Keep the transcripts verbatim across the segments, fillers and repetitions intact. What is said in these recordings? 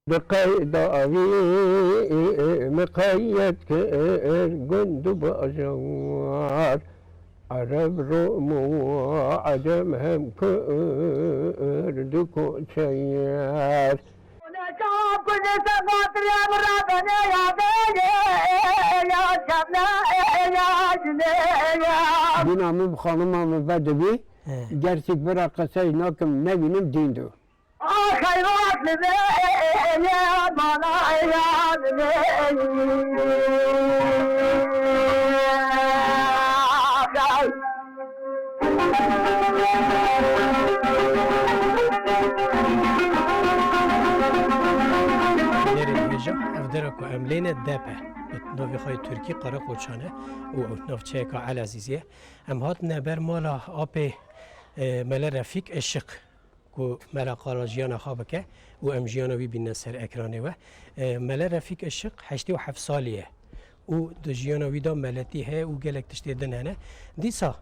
Bi qeyda avî miqayet kir gund û bajar, Ereb, Rom û Ecem hem kurd û koçer. Bîna min bi xanima min vedibî, He. gerçek bira qisey nakim, nebînim dîn do. Nêrên hêja, ev dera ku em lê ne Dep e. Bi navê xwe yê Tirkî Qereqoçan e û ew navçeyeka Elezîzê ye. Em hatine ber mala apê, e, Mele Refîk Işiq. ku me re qala jiyana xwe bike û em jiyana wî bînine ser ekranê we. E, Mele Refîk Işiq heştê û heft salî ye û di jiyana wî de meletî heye û gelek tiştê din hene. Dîsa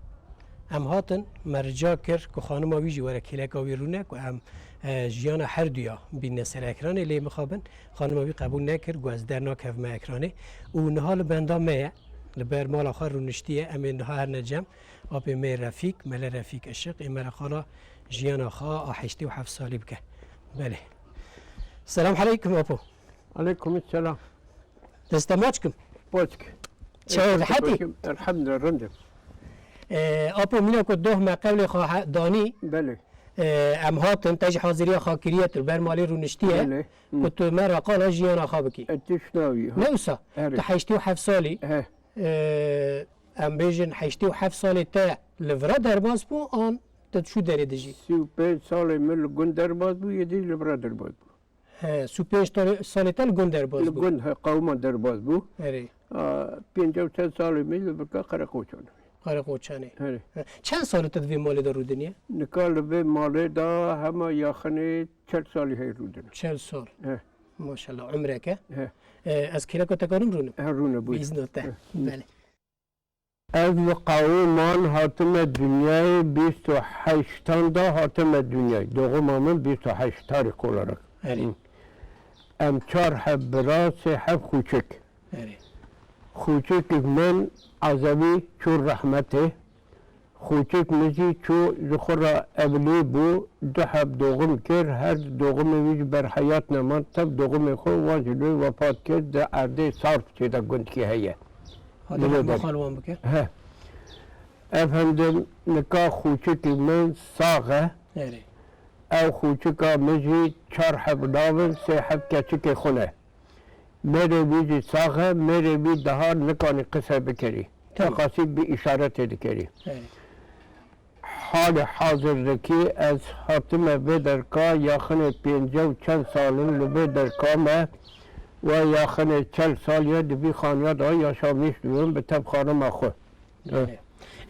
em hatin, me rica kir ku xanima wî jî were kêleka wî rûne ku em, e, jiyana her duya bînine ser ekranê, lê mixabin xanima wî qebûl nekir, got, "Ez dernakevime ekranê." Û niha li benda me ye, li ber mala xwe rûniştiye, em ê niha herine cem. Apê me Refîk, Mele Refîk Işiq, ê me re qala jiyana xwe a heştê û heft salî bike. Belê. Selam aleykum apo. Aleykum selam. Dest te maç kim? Poçk. Çawa, rehetî? Elhamdülillah, rindim. Ee, apo, mîna ku doh me qewlê xwe he-, danî. Belê. Ee, em hatin, te jî haziriya xwe kiriye, tu li ber malê rûniştiye. Belê. Hı. Ku tu me re qala jiyana xwe bikî. E, tu şinawî, ha. Ne wisa? Erê. Tu heştê û heft salî. He. Ee, em bêjin heştê û heft salê te li vira derbas bû, an te çû derê dijî? Sî û pênc salê min li gund derbas bû, yê dî li vira derbas bû. He, sî û pênc salê, salê te li gund derbas Li bû? gund, he, qewima derbas bû. Erê. A, pêncî û çend salê min li birka Qereqoçan. Qereqoçanê. Erê. He. Çend sal e te di vê malê de rûdiniye? Nika li vê malê de hema yaxinê çel salî hey rûdinim. Çel sal. He. Maşallah, umreke. He. E, ez kêleka te karim rûnim? He, rûne, buyur. Bi îzna te. He. Belê. Ez li Qewûman hatime dinyayê, bîst û heştan da hatime dinyayê. Doğuma min bîst û heşt tarîx olarak. Erê. Hı. Em çar heb bira, sê heb xûçik. Erê. Xûçikek min Ezewî çû rehmetê. Xûçik min jî çû ji xwe re evlî bû, du heb doğum kir, her du doğumê wî ji ber heyat neman, tev doğumê xwe wan jî li wê wefat kir, di erdê Sarp çê de gundkî heye. Xwedê Li wê rehma derê. xal wan bike. He. Efendim, nika xûçikî min sax e. Erê. Ew xûçika min jî çar heb nav in, sê heb keçikê xwe ne. Mêrê wî jî sax e, mêrê wî daha nikanî qise bikerî. Tamam. Teqasî bi îşaretê dikerî. Erê. Halê hazirlikî ez hatime vê derka yaxinê pêncî û çend sal in li vê derka me, we yaxinê çel sal ye di vî xaniya de yaşamîş dibim bi tev xanima xwe. Belê.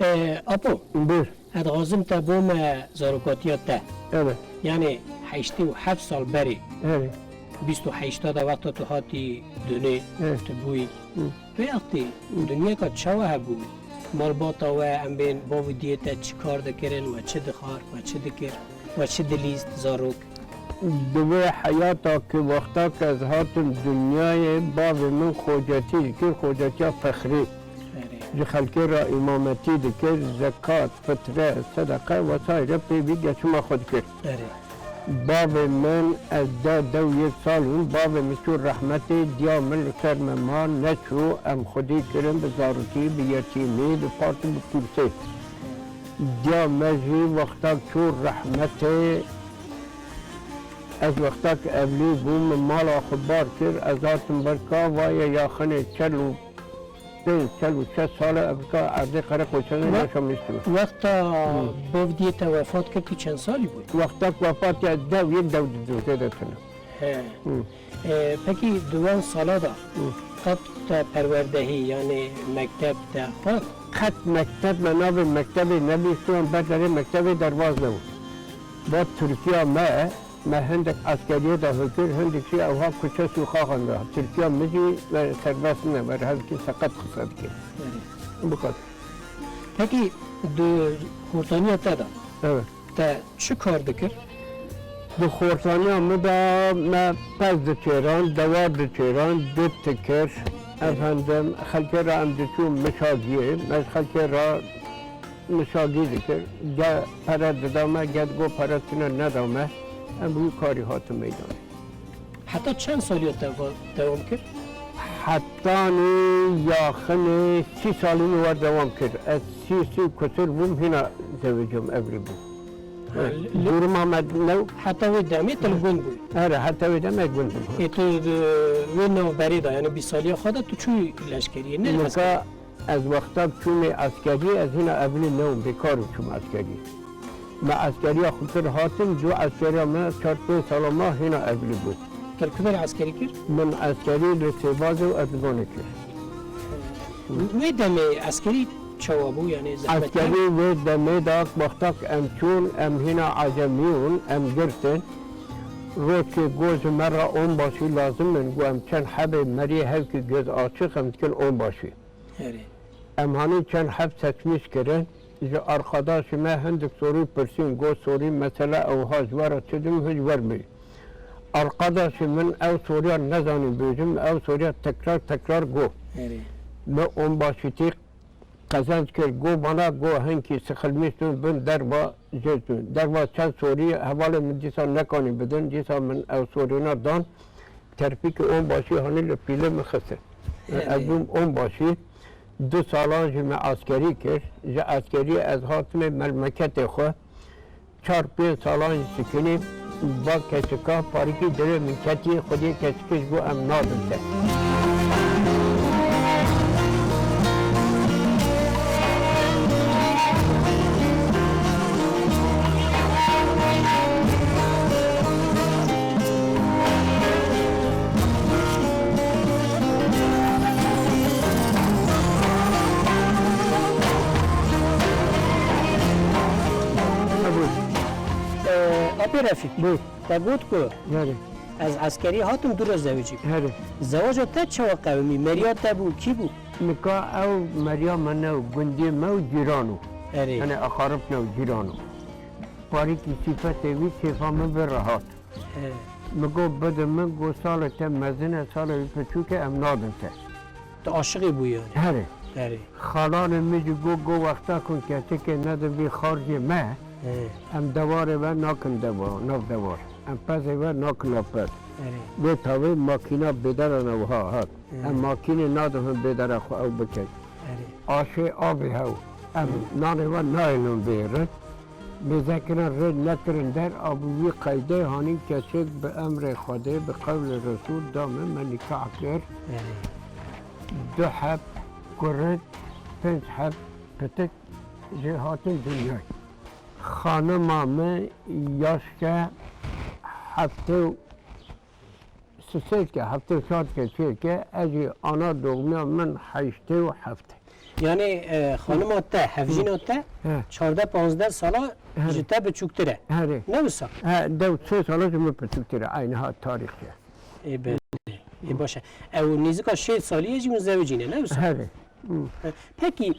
E, apo, Buyur. ez dixwazim te bo me zarokatiya te. Evet. Yani heştê û heft sal berê, Evet. bîst û heşta de wexta tu hatî dunê, Evet. tu bûyî. Hı. Vê wextî Hı. dinyeka çawa hebû? Malbata we, em bên, bav û diyê te çi kar dikirin, we çi dixwar, we çi dikir, we çi dilîst, zarok? Di vê heyata ki wexta ki ez hatim dinyayê, bavê min xocetî dikir, xocetiya fexrî. Erê. Ji xelkê re îmametî dikir, zekat, fitre, sedeqe vesaire pê vî geçima xwe dikir. Erê. Bavê min, ez deh, deh û yek sal bûm, bavê min çû rehmetê, diya min li ser min ma, neçû, em xwedî kirin bi zarokî, bi yetîmî, bi part û bi pûrsê. Diya me jî wextak çû rehmetê, ez wextak evlî bûm, min mala xwe bar kir, ez hatim ber ka, vaye yaxinê çel û Pênc sed û şeş sal e, evka erdê Qereqoçanê Wa-, yaşamıştım. Wexta Hı. bav diyê te wefat kir, tu çend salî bûyî? Wexta ku wefat ya, dew yek dew di dozê de tune. He. Hı. E, pekî di wan sala de Hı. qet te perwerdehî, yanî mekteb te xwend? Qet mekteb me navê mektebê nebîstiyan, ber derê mektebê derbaz nebû. Ba Tirkiya me, me hindek eskeriyê de hikir, hindek jî ewha kuçe sûxaxan de. Tirkiya min jî me serbest ne, ber hevkî seqet qise dike. Evet. Bu kadar. Pekî di xortaniya te de Evet. te çi kar dikir? Di xortaniya min de me pez diçêran, dewar diçêran, dut dikir. Evet. Efendim, xelkê re em diçûn mişagiyê, me ji xelkê re mişagî dikir. Ge pere dida me, ge digo pere tune neda me. Em bi wî karî hatin meydanê. Heta çend salî te va dewam kir? Hetanî yaxinê sî salî min war dewam kir. Ez sî, sî û kusur bûm, hîna zewicim evlî bûm. Ha, He, li, li, duruma me new. Heta wê demê te li gund bû? Here, heta wê demê gund bûm. Ê tu di wê navberê de, yanî bîst saliya xwe de tu çûyî leşkeriyê, ne Nika eskeriyê? Ez wexta çûmê eskeriyê, ez hîna evlî newm, bêkar û çûm eskeriyê. Me eskeriya xwe kir hatin, cû eskeriya me çar pênc sala ma hîna evlî bû. Te li ku derê eskerî kir? Min eskerî li Sêbazê û Erdoganê kir. Wê demê eskerî çawa bû, yanî zehmet Eskerî hebû? Wê demê de wextak em çûn, em hîna ecemî bûn, em girtin. Rojkê got ji me re onbaşî lazim in, got em çend hebê meriyê hevkî göz açık em dikin onbaşî. Herê. Em hanî çend heb seçmiş kirin, ji arkadaşê me hindik sorî pirsîn, got sorî mesela ewha ji we re çi dim, hûn ji wer mirî. Arkadaşê min ew soriya nezanî bêjim, ew soriya tekrar tekrar got. Herê. Me onbaşîtî qezenc kir, got bana, got hinkî sixilmîş dûn bin derva jê dûn. Derva çend sorî hevalê min dîsa nekanî bidin, dîsa min ew sorîna dan. Terpîkê onbaşî hanî li pîlê min xistin. Herê. Ez bûm onbaşî, du salan jî me eskerî kir. Ji eskeriyê ez hatime memleketê xwe. Çar pênc salan jî sikinî ba keçika parîkî dilê min ketî, xwediyê keçikê ji bo em nadin te. Buyur. Ee, Apê Refîk, Buyur. Te got ku Herê. ez eskerî hatim dû re zewicî. Herê. Zewaca te çawa qewimî? Meriya te bû, kî bû? Nika ew meriya me ne, gundiyê me û cîran û. Herê. Yani aqarib ne û cîran û. Parîkî sîfetê wî kêfa min vê re hat. He. Mi got, bide min, got, salê te mezin e, salê wî piçûk e, em nadin te. Tu aşiqî bû yani? Herê. Herê. Xalanê min jî got, got, wexta ku kesekê nedin vî xarcê me, He. em dewarê ve nakin dewa-, nav dewar. Em pezê ve nakin nav pez. Herê. Vê tavê makîna bêdera ne wiha hat. Herê. Em makînê nadin hin bêdera xwe ew bikin. Herê. Aşê avê hew. Em Herê. nanê ve nayêlin bêrin. Mêzekirina rê nekirin der, a bi wî qeydê hanî kesêk bi emrê Xwedê, bi qewlê Resûl da min, me nîkah kir. Erê. Du heb kurik, pênc heb pitik jê hatin dinyayê. Xanima min yaş ke heftê û sisê dike, heftê û çar dike, çê dike, ez jî ana doğmiya min heştê û heft e. Yani, e, xanima te, hevjîna te, He. çardeh panzdeh sala Herê. ji te biçûktir e. Herê. Ne wisa? He, dew sê sala ji min biçûktir e, aynı ha tarîxê. Ê be, ê baş e. Ew nêzika şêst salî ye jî hûn zewicîne, ne wisa? Herê. Hı. He, pekî,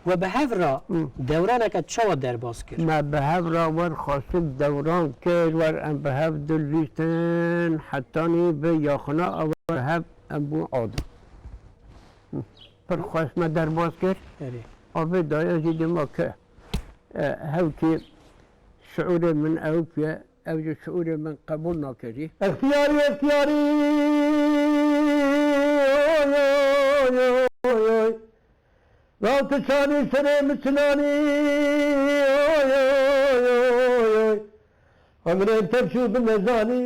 we bi hev re Hı. dewraneke çawa derbas kir? Me bi hev re wer xwaşik dewran kir, wer em bi hev dilîstin, hetanî bi yaxina ew bi hev em bûn adim. Hı. Pir xweş me derbas kir. Erê. Avê daye jî dema ke, e, hewkê şiûrê min ew ke, ew jî şiûrê min qebûl nakerî. Extiyarî, extiyarî, oy, oy, oy, oy, oy. Raw tu çanî serê min çinanî, oy, oy, oy, oy, oy. Emrên te çû bi nezanî,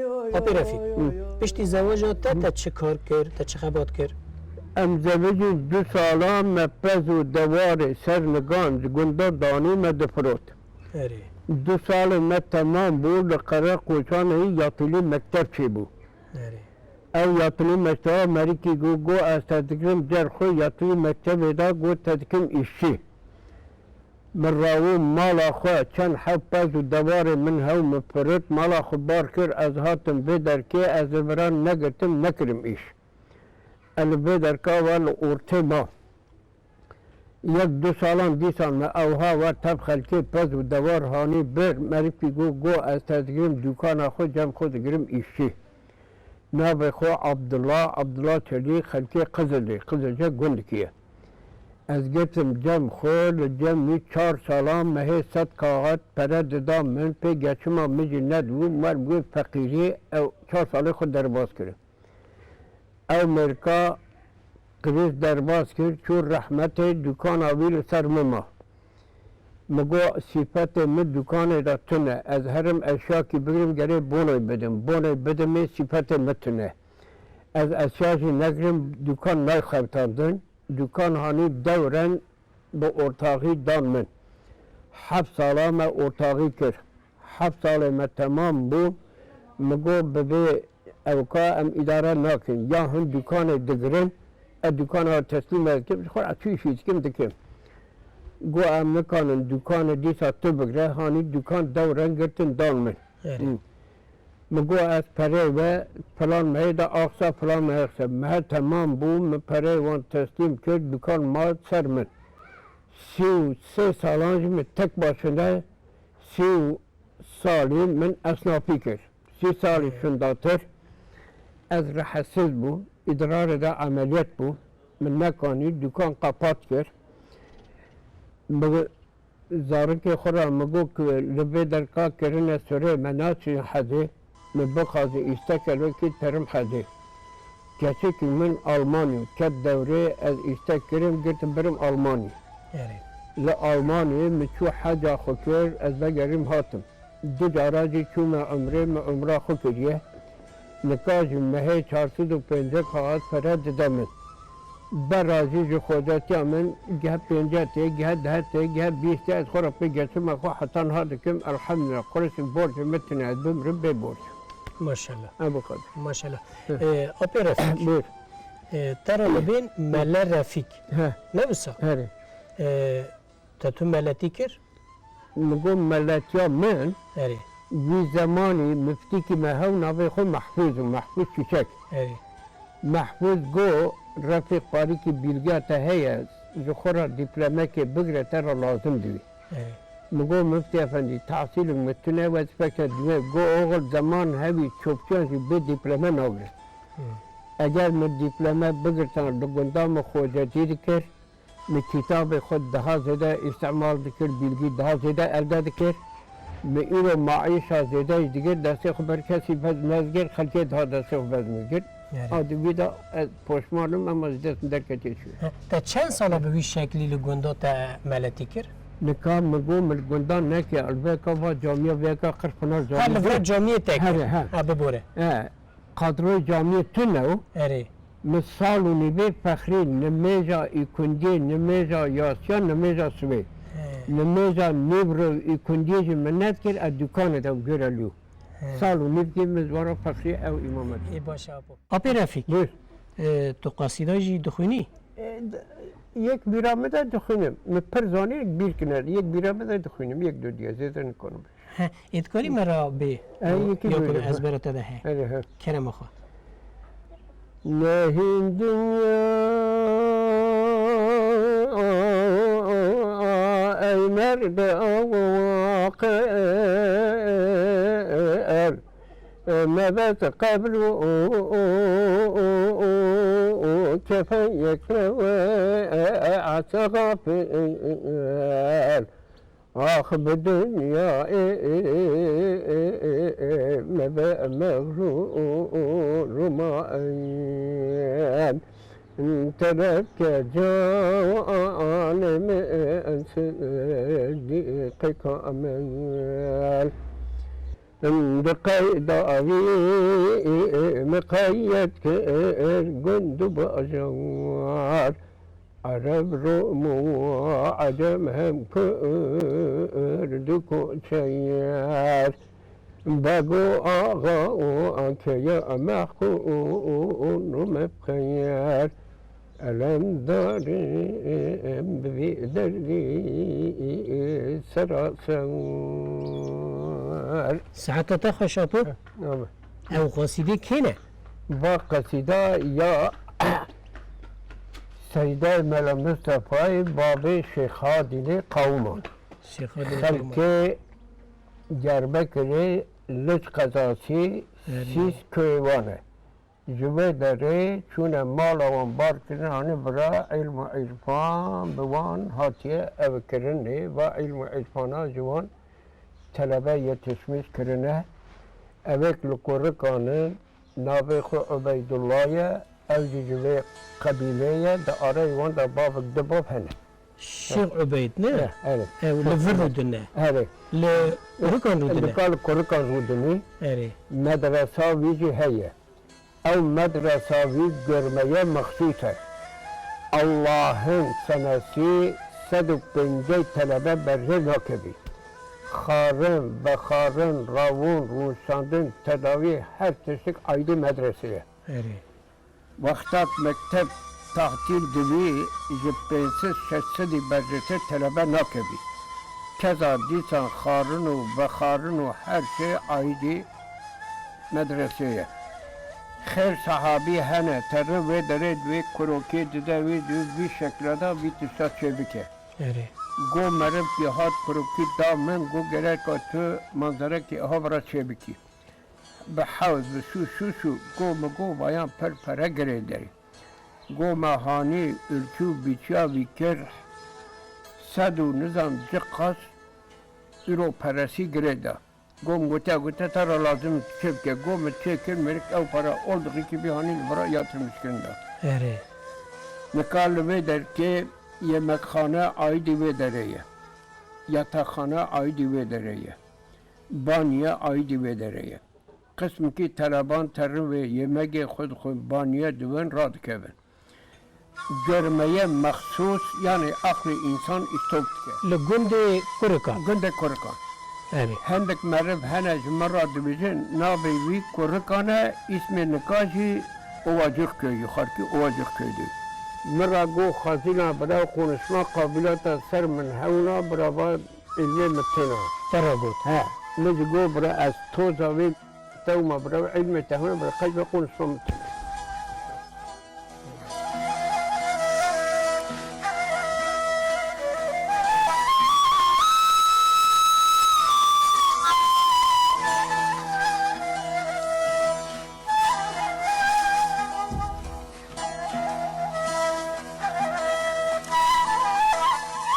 oy, Apê Refîk, oy, oy, oy. piştî zewaja te, te çi kar kir, te çi xebat kir? Em zewicîn du sala me pez û dewarê ser nigan ji gunda danî me difirot. Erê. Du salê me temam bû, li Qereqoçanê yatîlî mekteb çêbû. Erê. Ew yatîlî mekteba merikî got, got, ez te digirim cer xwe yatîlî mektebê de, got, te dikim îşçî. Min rawû mala xwe, çend heb pez û dewarê min hew min firit, mala xwe bar kir, ez hatim vê derkê, ez li viran negirtim, nekirim îş. Ez li vê derka ve li ortê ma. Yek du salan dîsan me ewha we tev xelkê pez û dewar hanî bir, merikî got, got, ez te digirim dûkana xwe, cem xwe digirim îşçî. Navê xwe Abdullah, Abdullah Çelî, xelkê Qizilê, Qizilce gundikî ye. Ez girtim cem xwe, li cem wî çar salan mehê sed kaxet pere dida min, pê geçima min jî nedibû, mer bûye feqîrî, ew çar salê xwe derbas kirin. Ew mêrka qirêj derbas kir, çû rehmetê, dûkana wî li ser min ma. Min got, sîfetê min dûkanê de tune, ez herim eşyakî bigirim, gerê bonoy bidim. Bonoy bidimê, sîfetê min tune. Ez eşya jî negirim, dûkan nayxebitandin. Dûkan hanî dew reng bi ortaxî dan min. Heft sala me ortaxî kir. Heft salê me temam bû. Min got, bi vê ewka em îdare nakin. Ya hin dûkanê digirin, ez dûkana teslîm ez dikim, ji xwe re çi îşî dikim, dikim. Got, em nikanin dûkanê dîsa tu bigire, hanî dûkan dew reng girtin dan min. Erê. Hı. Min got, ez pereyê we filan mehê de axa, filan mehê axa. Mehe temam bû, min pereyê wan teslîm kir, dûkan ma ser min. Sî û sê salan jî min tek başine sî û salî min esnafî kir. Sî salî şindatir ez rehetsiz bûm, îdrarê de emeliyet bûm. Min nekanî, dûkan qepat kir. Min zarokê xwe re min got ku li vê derka kirine sirê me naçin hezê, min bixwaze îsteke li wekî terim hezê. Keçikî min Almanî ket dewrê, ez îstek kirim, girtim birim Almanî. Erê. Li Almaniyê min çû heca xwe kir, ez vegerim hatim. Du cara jî çûme umrê, min umra xwe kiriye. Nika jî mehê çar sed û pêncî kaxet pere dide min. Berra jî ji xwecatiya min geh pêncî tê, geh deh tê, geh bîst tê, ez xwe re pê geçime xwe heta niha dikim, elhamdulillah, qurişên borcê min tune, ez bimrim bê borc. Maşallah. Ev bu kadar. Maşallah. Hı. Ee, Apê Refik. Buyur. Ee, te re dibên Mele Refik. He. Ne wisa? Herê. Ee, te tu meletî kir? Min got meletiya min, Erê. Wî zemanî miftîkî me hew navê xwe Mehfûz û Mehfûz Çîçek. Erê. Mehfûz got, Refîq parîkî bîlgiya te heye, ji xwe re dîplomekê bigire te re lazim dibî. Erê. Min got, Miftî efendî, tehsîlek min tune, wezîfeke dîme. Got, oxil zeman hevî çopçiyan jî bê dîplome nagirin. Hı. Eger min dîplome bigirtan li gunda min xocetî dikir, min kitabê xwe daha zêde îstimal dikir, bîlgî daha zêde elde dikir. Min îro maîşa zêde jî digir, destê xwe ber kesî bez nezgir, xelkê daha destê xwe bez min gir. Yani. A di vî de ez poşman im, ema ji dest min derketiye çûye. He, te çend sala bi wî şeklî li gunda te meletî kir? Nika min got, min li gundan neke, li veka va camiya veka Qirxpınar Ha, camî li vir de. Camiyê te kir. Here, he. Ha, bibore. He, kadroyê camiyê tune o. Erê. Min sal û nîvê fexrî nimêja îkundiyê, nimêja yasiya, nimêja sibê. He. Nimêja nîvro îkundiyê jî min nedikir, ez dûkanê de gure lû. He. Sal û nîvkî min ji wan re fexrî ew îmamet. Ê baş e apo. Apê Refîk, Buyur. e, tu qasîda jî dixwînî? E, d-, yek bîra min de dixwînim. Min pir zanî bîr kine. Yek bîra min de dixwînim. Yek du diye zêde nikanim. He, ê dikarî me re bê? E, yekî Ya bêje, ku ha. Ezbera te de he. Erê, he. Kerema xwe. Nehîn dinya ey merde aqil, mebet qebr û kefen yek rewe ete xafil. Ax bi dinyayê mebe mexrûr ma terefke canê min sidîqê kamil. Em di qeyda vî miqeyyed kir gund û bajar, Ereb, Rom û Ecem hem Kurd û koçer. Beg û axa û keya mehqûn û mefxer. Elemdarim bi vî derdî seraser. Siheta te xweş, Apo. Amin. Ew qasîdê kê ne? Va qasîda ya Seydayê Mela Mistefayê, babê Şêx Hadîlê Qewman. Şêx Hadîlê Qewman. Xelkê Diyarbekirê Lic qezasî Erê. Sîs köyê wan e. Ji vê derê çûne mala wan bar kirine, anî vira îlm û îrfan bi wan hatiye ev kirinê, va îlm û îrfana ji wan telebe yetişmîş kirine. Evêk li Kurikan in, navê xwe Ubeydullah ye, ew jî ji vê qebîlê ye, di areyê wan de bavek du bav hene. Şêx Ubeyd ne? Eh, erê. Ew li vir rûdine. Erê. Li Kurikan rûdine. Li ka li Kurikan rûdinî. Erê. Medresa wî jî heye. Ew medresa wî girmeye mexsûs e. Allah'ın senesi sed û pêncî telebe berjê nakevî. Xarin, vexarin, rawûn, rûniştandin, tedawî her tiştik aîdî medresê ye. Erê. Wextak mekteb tahtîl dibî, ji pênc sed şeş sedî berjêtir telebe nakevî. Keza dîsan xarin û vexarin û her şey aîdî medresê ye. Xêr sahabî hene, terin vê derê di vê kurokê dide wî, di vî şekla de vî tişta çêbike. Erê. Go meriv ki hat kurokî da min, go gereka tu manzerekî aha vira çêbikî. Bi hewz, bi şû, şû, şû, go mi go vayan per pere girê derê. Go me hanî, ûrçû, bîçiya vî kir, sed û nizam çiqas îro peresî girê da. Go min gote, gote, te re lazim çê bike. Go min çê kir, mêrik ew pere oldixî ki bî hanî li vira yatırmış kirin da. Erê. Nika li vê derkê yemekxane aîdî vê derê ye. Yatexxane aîdî vê derê ye. Baniye aîdî vê derê ye. Qismikî teleban terin vê yemegê xwe dixwin, baniye diwin, radikevin. Germeye mexsûs, yanî aqlê însan îstok dike. Li gundê Kurikan. Gundê Kurikan. Erê. Hendek meriv hene ji min re dibêjin, navê wî Kurikan e, îsmê nika jî Ovacıkköy, yukarıki Ovacıkköy diyor. Min re got, xwezîna bira konuşma kabîla te ser min hewna, bira va Îlmê min têna. Te re got. He, min jî got, bira ez toza wê tewma bira, îlmê te hewna bira, qey ve konuşma min têna.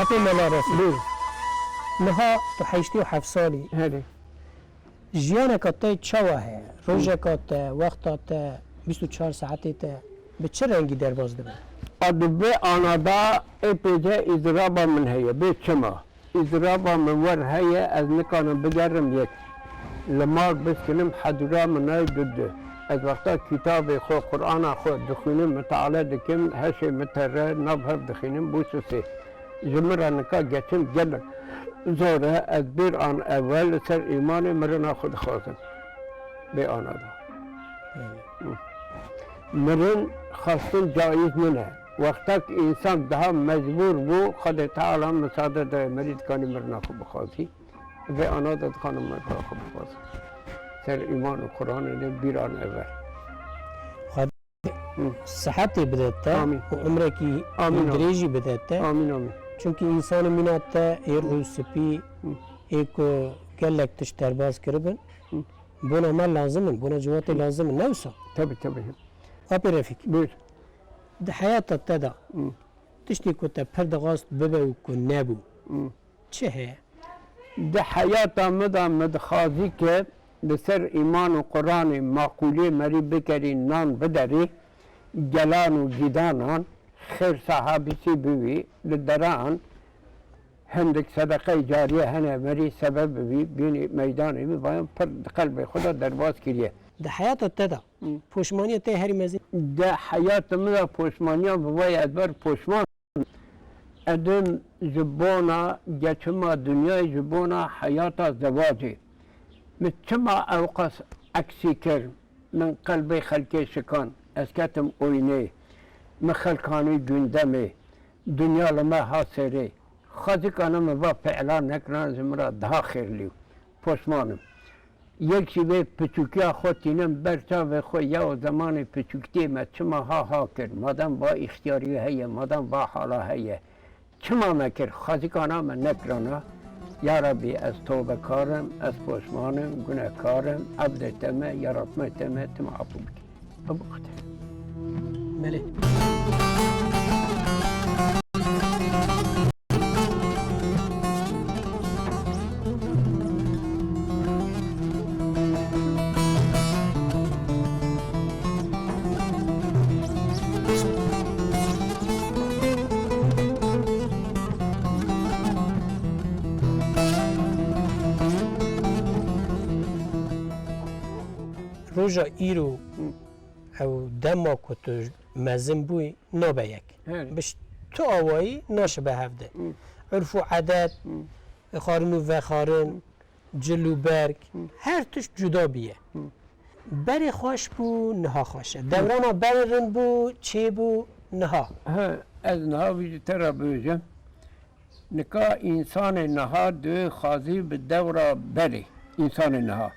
Apê Mela Refîq. Buyur. Niha tu heştê û heft salî. Herê. Jiyaneka te çawa heye? Rojeka te, wexta te, bîst û çar saetê te bi çi rengî derbas dibe? A di vê ana de ê pêce îztiraba min heye, bê çima? Îztiraba min wer heye, ez nikanim bigerim yek. Li mal biskinim hedûra min nayê du du. Ez wexta kitabê xwe, Qur'ana xwe dixwînim, mutale dikim, heşê min tere, nav hev dixwînim, bû sisê. Ji min re nika geçim gelek zor e, ez bêr an ewel li ser îmanê mirina xwe dixwazim. Bê ana da. Mirin xwestin caiz nine. Wextek însan daha mecbûr bû, Xwedê Teala misade daye merî dikanî mirina xwe bixwazî. Vê ana de dixanim mirina xwe bixwazî. Ser îman û Quranê de bîran ever. Xwedê Hı. sihetê bide te Amîn. û umrekî Amîn, amîn. dirêjî bide te. Amîn, amîn. Çunkî însanê mîna te ê rûspî, Hı. ê ku gelek tişt derbas kiribin, Hı. bona me lazim in, bona ciwatê lazim in, ne wisa? Tabii, tabii. Apê Refîk, Buyur. di heyata te de Hı. tiştê ku te pir dixwast bibe û ku nebû, Hı. çi heye? Di heyata min de min dixwazî ke li ser îman û Quranê maqûlê merî bikerî, nan biderî, gelan û gîdanan, xêr sahabîsî bivî, li deran Hindik sedeqeyê cariyê hene, merî sebeb bibî, bînî meydanê bî, vayan pir di qelbê xwe de derbas kiriye. Di heyata te de Hı. poşmaniya te herî mezin? Di heyata min de poşmaniya bi vay ez ber poşman. Edim ji bona geçima dinyayê, ji bona heyata zewacê. Min çima ewqas eksî kir? Min qelbê xelkê şikan. Ez ketim oynê. Min xelk anî gündemê. Dinya li me ha serê. Xwezikana min va fiilan nekirana ji min re daha xêrlî. Poşman im. Yek jî vê piçûkiya xwe tînim ber çavê xwe ya û zemanê piçûktiyê me çima ha ha kir. Madem va îxtiyarî heye, madem va hala heye. Çima me kir? Xwezikana me nekirana. Ya Rebî, ez tobekar im, ez poşman im, gunehkar im, evdê te me, yaratmê te me, tu me afû bikî. Ew wextê. Belê. Roja îro, Hı. ew dema ku tu mezin bûyî, nabe yek. Her. Bi ş-, tu awayî naşibe hevde. Hı. Urf û edet, Hı. xwarin û vexwarin, Hı. cil û berg, Hı. her tişt cuda bûye. Hı. Berê xweş bû, niha xweş e. Hı. Dewrana berê rind bû, çêbû, niha. He, ez niha wî ji te re bibêjim. Nika însanê niha dê xwazî bi dewra berê. Însanê niha.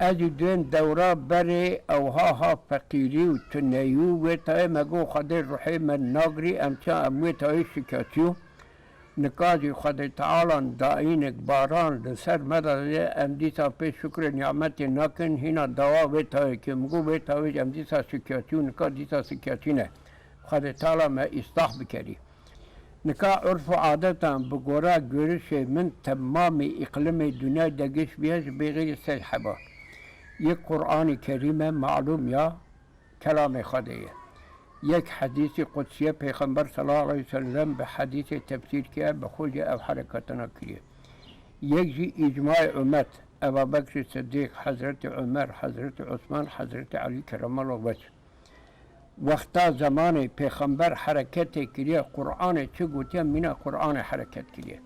Ez jî duyên dewra berê ewha ha feqîrî û tuneyî û wê tayê me got Xwedê ruhê me nagirî, em çawa em wê tayê şiketî yo. Nika jî Xwedê Teala dayînek baran li ser me de ye, em dîsa pê şukrê nîmetê nakin, hîna dawa wê tayê kê. Min got wê tayê em dîsa şiketî yo, nika dîsa şiketî ne. Xwedê Teala me îslah bikerî. Nika urf û adetan bi gora görişê min temamê îqlimê dinyayê de giş bûye ji bêxîrî sey heba. Yek Qur'anê Kerîm e, malûm ya, kelamê Xwedê ye. Yek hedîsê qudsî ye, Pêxember sallallahu aleyhi ve sellem bi hedîsê tefsîr kiriye, bi xwe jî ev hereketana kiriye. Yek jî îcmayê ummet, Ebu Bekr Siddîq, Hezretî Umer, Hezretî Usman, Hezretî Elî keremallahu wec. Wexta zemanê Pêxember hereketê kiriye, Qur'anê çi gotiye, mîna Qur'anê hereket kiriye.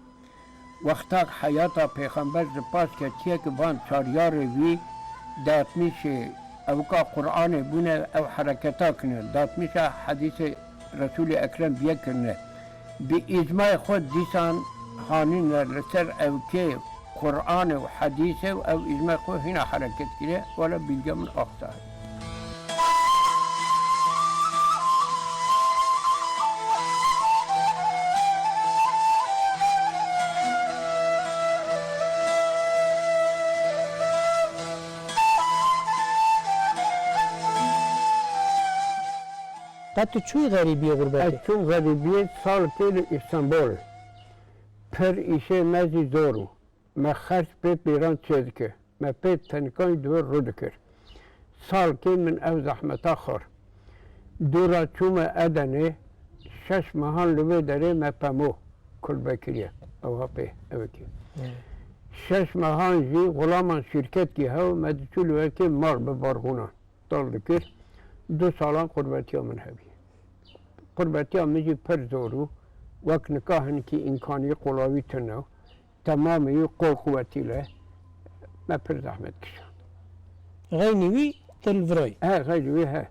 Wexta heyata Pêxember ji paş ketiye ki van çaryarê wî datmîşê ewka Qur'anê bûne, ew hereketa kirine, datmîşa hedîsê Resûlê Ekrem biye kirine. Bi îcmayê xwe dîsan hanîne li ser ewkê Qur'anê û hedîsê û ew îcmayê xwe hîna hereket kiriye, wele bîlge min axsa. Qet tu çûyî xerîbiyê, xurbetê? Ez çûm xerîbiyê salkê li Îstanbulê. Pir îşê me jî zor û me xerc pê pêran çêdikir. Me pê tenkan ji vir rû dikir. Salkê min ev zehmeta xwar. Dûra çûme Edenê, şeş mehan li vê derê me pemo kulbe kiriye. Ew ha pê, ev kê. Evet. Şeş mehan jî xulaman şîrketkî hew me diçû li wekê mar bi barxûnan dal dikir. Du salan qurbetiya min hebî. Qurbetiya min jî pir zor û wek nika hinkî îmkanî qulawî tune. Temamê wî qol quwetî le me pir zehmet kişand. Xeynî wî tu li virayî? He, xeynî wî he.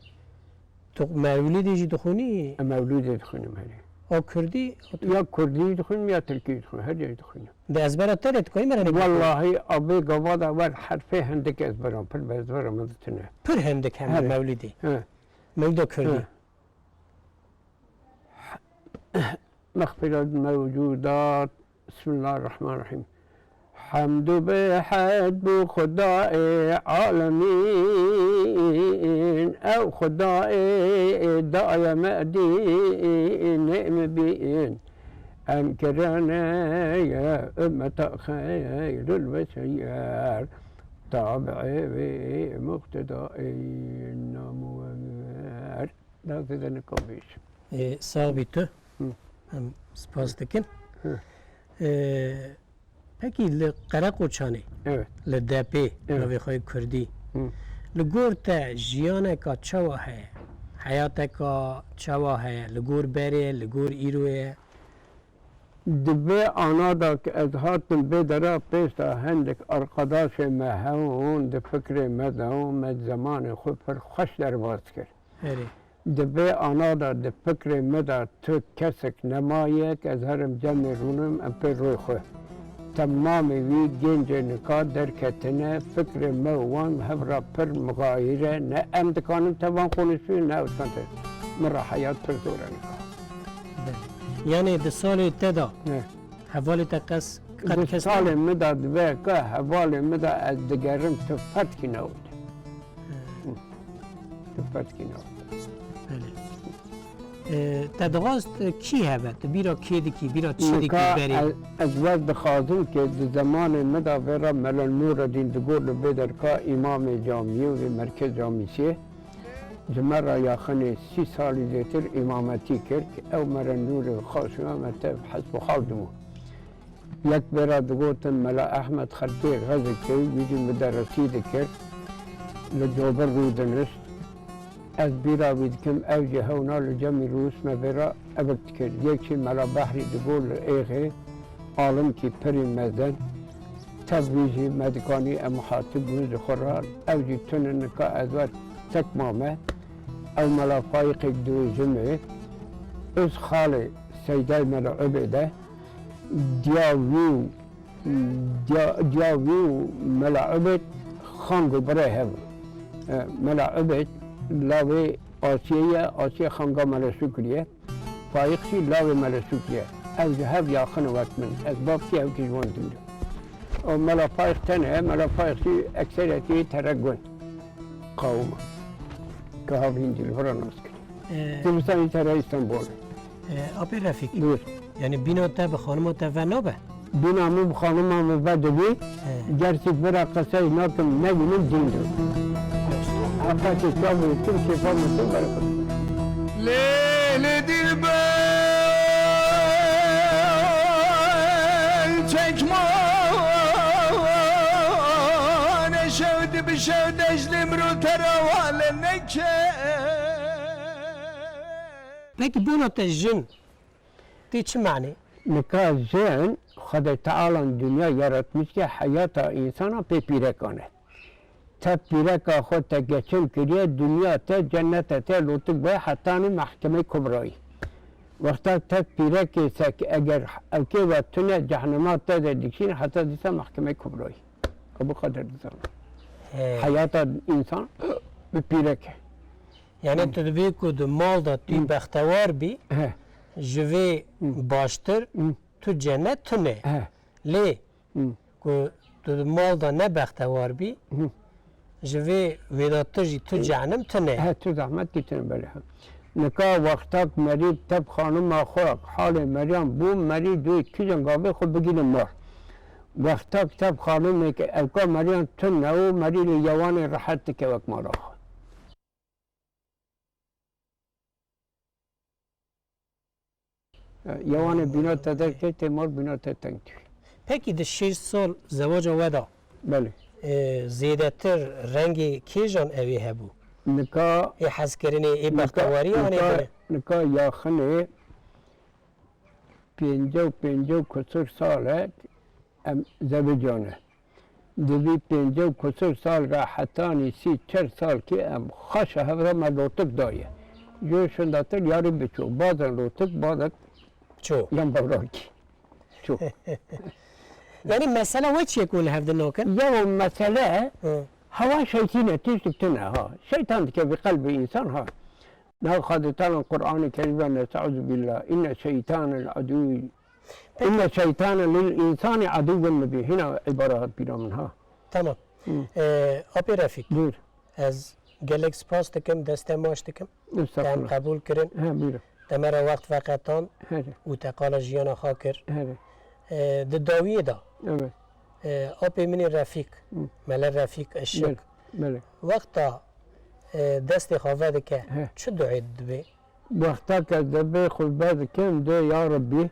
Tu mewlûdê jî dixwînî? Em mewlûdê dixwînim herî. A kurdî? Ya kurdî dixwînim ya tirkî dixwînim. Her yekî dixwînim. Di ezbera te de tu kayî me re nêk? Wellahî abê gava de wer herfê hindik ezberan, pir bi ezbera min de tune. Pir hindik hem He. mewlûdê. He. Mewlûda kurdî. He. Mexfira mewcûdat. Bismillahirrahmanirrahîm. Hemd û behd bo Xwedayê alemîn, ew Xwedayê daye me dînê mibîn. Em kirine ye ummeta xeyrul beşer, tabi'ê wê muqtedayê namwer. Derdê de nika bêjim. Ê, sax bî tu. Hı. Em spas dikin. Hı. Ee, pekî li Qereqoçanê, Evet. li Depê, Evet. navê xwe yê Kurdî, Hı. li gor te jiyaneka çawa heye? Heyateka çawa heye? Li gor berê, li gor îro ye? Di vê ana de ku ez hatim vê dera pêş de hindek arkadaşê me hebûn, di fikrê me de û me zemanê xwe pir xweş derbas kir. Erê. Di vê ana de di fikrê me de tu kesek nemaye ku ez herim cemê rûnim em pê rûyê xwe. Temamê wî gencê nika derketine, fikrê me û wan hev re pir mixayîr e. Ne em dikanin tevan konuşîn, ne ew dikan te. Min re heyat pir zor e nika. Belê. Yanê di salê te de Ne. hevalê te qes qet Di kes salê min de dibe ka hevalê min de ez digerim tu fetkî newt. Hı. Tu fetkî newt. Belê. E, te dixwast, e, kî hebe? Tu bîra kê dikî? Bîra çi dikî Nika berê? ez, ez wek dixwazim ke di zemanê min de vê re Mela Nûredîn digot li vê derka îmamê camiyê û vê merkez camîsiyê. Ji me re yaxinê sî salî zêtir îmametî kir, ew me re nûrê xaş û me tev hesp û xal dibû. Yek bêra digotin Mela Ehmed xelkê xezik kir, wî jî mideresî dikir, li dobir rûdinişt. Ez bîra wî dikim, ew jî hewna li cemî rûst me bêra evik dikir. Yek jî Mela Behrî digot li Êxê, alimkî pirî mezin. Tev wî jî me dikanî em hatib bûn ji xwe re. Ew jî tune nika ez wer tek mame. Ew Mela Faîqê dibêjimê, Uz xalê Seydayê Mela Ubêd e. Diya wî û, diya, diya wî û Mela Ubêd xang û birê hev in. E, Mela Ubêd lawê Asiyê ye, Asiye xanga Mela Şukrî ye. Faîq jî lawê Mele Şukrî ye. Ew ji hev yaxin in wek min. Ez bavkî ew kî ji wan dûr e. Û Mela Faîq tenê ye, Mela Faîq jî ekseriyetî tere gund qawim e. Ka havîn dîl vira nas kirî. Ee, Zivistanî tere Îstanbul e. Ee, Apê Refîk. Buyur. Yani bîna te bi xanima te ve nabe? Bîna min bi xanima min vedibî, He. Ger tu bira qesey nakim, nebînim dîn do. Heqetê çav û kim kêfa min tu berxwe. Lê, lê dilber çekmane şev di bi şev dejlim ru terawale neke. Peki bona te jin Tê çi manê? Nika jin, Xwedê Teala dinya yaratmişke heyata însana pê pîrekan e. Te pîreka xwe te geçim kiriye, dinya te, cennete te lotik bûye hetanî Mehkemeyê Kubrayî. Wexta te pîrekê sek eger ewkê we tune cehnema te de dikişîn heta dîsa Mehkemeyê Kubrayî. Ebu Kadir dizana. He. Heyata însan bi pîrek e. Yani Hı. tu dibê ku di mal de tu Hı. bextewar bî, He. ji vê Hı. baştir Hı. tu cennet tune. He. Lê Hı. ku tu di mal de ne bextewar bî, Hı. ji vê wêdatir jî tu Hı. cehennem tune. He, tu zehmet dîtin belê. Nika wextak merî tep xanima xwe halê meriyan bû, merî dû tu cengavê xwe bigîne mar. Wextak tep xanimê ke ewka meriyan tune û merî li yewanê rehet dike wek mala xwe. Yewanê bîna te derketê, mar bîna te teng tû. Pekî di şeş sal zewaca we de, Belê. e, zêdetir rengê kêjan ew ê hebû? Nika, Ê hezkirinê, ê nika, bextewariyê anê nika, bine? nika yaxinê pêncî û pêncî û kusur sal e em zevicane. Di vî pêncî û kusur sal re hetanî sî çar sal kî em xweşa hev re me lotik daye. Ji şindatir yarî biçû. Bazan lotik, bazan Ço. yan bevrakî. Ço. Yani mesela we çi ye ku li hev di nakin? Ya o mesele Hı. hewa şeytî ne, tiştik tune ha. Şeytan dike bi qelbi insan ha. Nav Xwedê Teala Qur'anê Kerîm ve nestaizu billah. İnne şeytane aduwwun Peki. İnne şeytane lil insani aduwwun mubîn. Hina îbaret bîra min ha. Tamam. Hı. Ee, Apê Refîk, Buyur. ez gelek spas dikim, destê maş dikim. Estağfurullah. Te em qebûl kirin. He, buyurun. Te me re wext veqetan He. û te qala jiyana xwe kir. He. Ee, di dawiyê de, Evet. ee, apê min ê Refîk, Hı. Mele Refîk Işik, Belê, belê. wexta, ee, destê xwe vedike, He. çi duê dibe? Wexta ke ez destê xwe vedikim, dê ya Rebbî,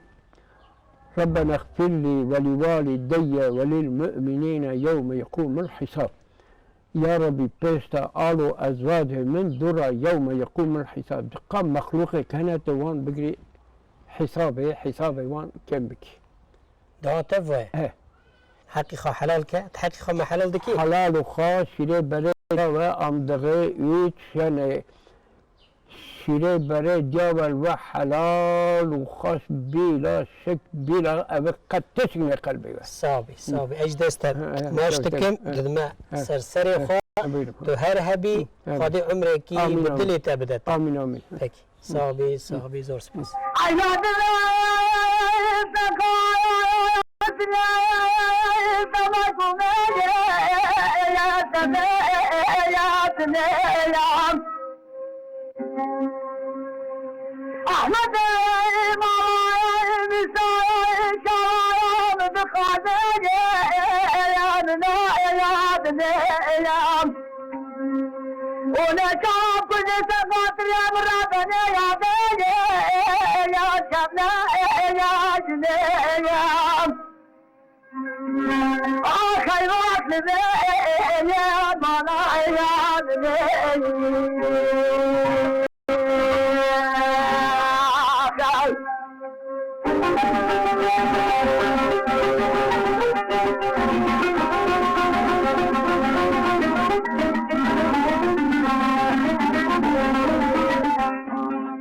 Rabbena xfirlî ve li walideyye ve lil mu'minîne yewme yeqûmul hisab. Ya Rabbî, pêşta alo ezwacê min dûra yewme yeqûmul hisab. Çiqa mexlûqê hene tu wan bigirî hesabê, hesabê wan kêm bikî. Dua te ve. He. Heqî xwe helal ke. Tu heqî xwe me helal dikî? Helal û xas şîrê berê ya we am dixê û çenê şîrê berê diya we li we helal û xas bîla şik bîla ev qet tişk ne qelbê we. Sabî, sabî. Ez dest te He, he, maç tabii, dikim, tabii. He, didime he. Ser serê He, xwe. He, buyurun. Tu her hebî, He. Xwedê umrekî Amin, bi amin. Dilê te bide te. Amin, amin. Peki. Sabî, sabî, zor spas. Ahmet